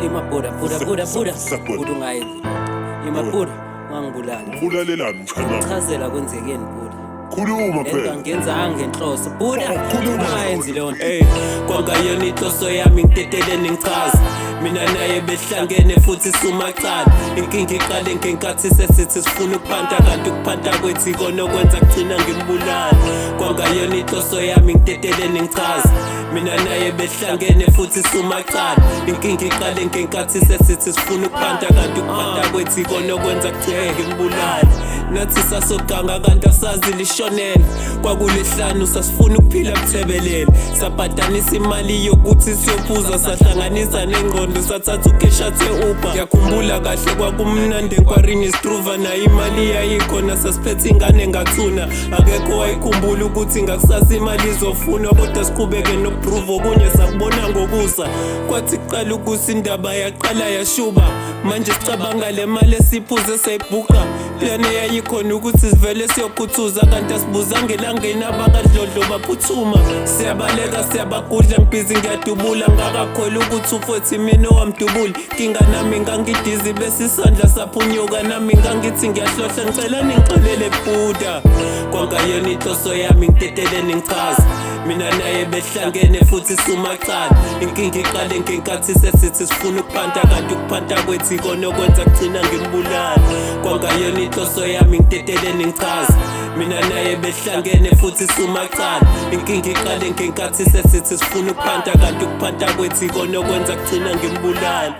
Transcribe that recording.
Imabhuda, buda, buda, buda. Sabona. Buda, ungayenzi lento. Imabhuda, ungangibulali. Ubulalelani mshana? Chazela kwenzekeni, buda. Khuluma Lento phela. angiyenzanga ngenhloso, buda. Oh, khuluma. Ungayenzi leyo nto. Ey, kwangayona inhloso yami, ngiteteleni ngichaza. Mina naye behlangene futhi sumacala. Inkinga iqale ngenkathi sesithi sifuna ukuphanta, kanti ukuphanta kwethu ikona okwenza kugcina ngimbulala. Kwangayona inhloso yami, ngiteteleni ngichaza. Mina naye behlangene futhi sumacala. Inkinga iqale ngenkathi sesithi sifuna ukuphanta, kanti ukuphanta kwethu ikona okwenza kugcina ngimbulala. Nathi sasoganga kanti asazi lishonele. Kwakulehlanu sasifuna ukuphila buthebelele. Sabhadanisa imali yokuthi siyophuza, sahlanganisa nengqondo, sathatha ukeshathe Uber. Ngiyakhumbula kahle kwakumnandi enkwarini struva, nayo imali yayikhona, sasiphethe ingane ngathuna. Akekho wayikhumbula ukuthi ngakusasa imali izofunwa, kodwa siqhubeke nokuphruva, okunye sakubona ngokusa. Kwathi kuqala ukuthi indaba yaqala yashuba, manje sicabanga le mali esiphuze sayibhuqa. Plane yayikhona ukuthi sivele siyokhuthuza, kanti asibuzange elangeni abakadlodlo baphuthuma. Siyabaleka, siyabagudla, ngibhizi ngiyadubula, ngakakholwa ukuthi ufethi mina owamdubula. Nkinga nami ngangidizi, bese isandla saphunyuka, nami ngangithi ngiyahlohla, ngicela ningixolele buda. Kwangayona inhloso yami, ngiteteleni ngichaza. Mina naye behlangene futhi sumacala. Inkinga iqale ngenkathi sesithi sifuna ukuphanta, kanti ukuphanta kwethu ikona okwenza kugcina ngimbulala. Kwangayona inhloso yami, ngiteteleni ngichaza. Mina naye behlangene futhi sumacala. Inkinga iqale ngenkathi sesithi sifuna ukuphanta, kanti ukuphanta kwethu ikona okwenza kugcina ngimbulala.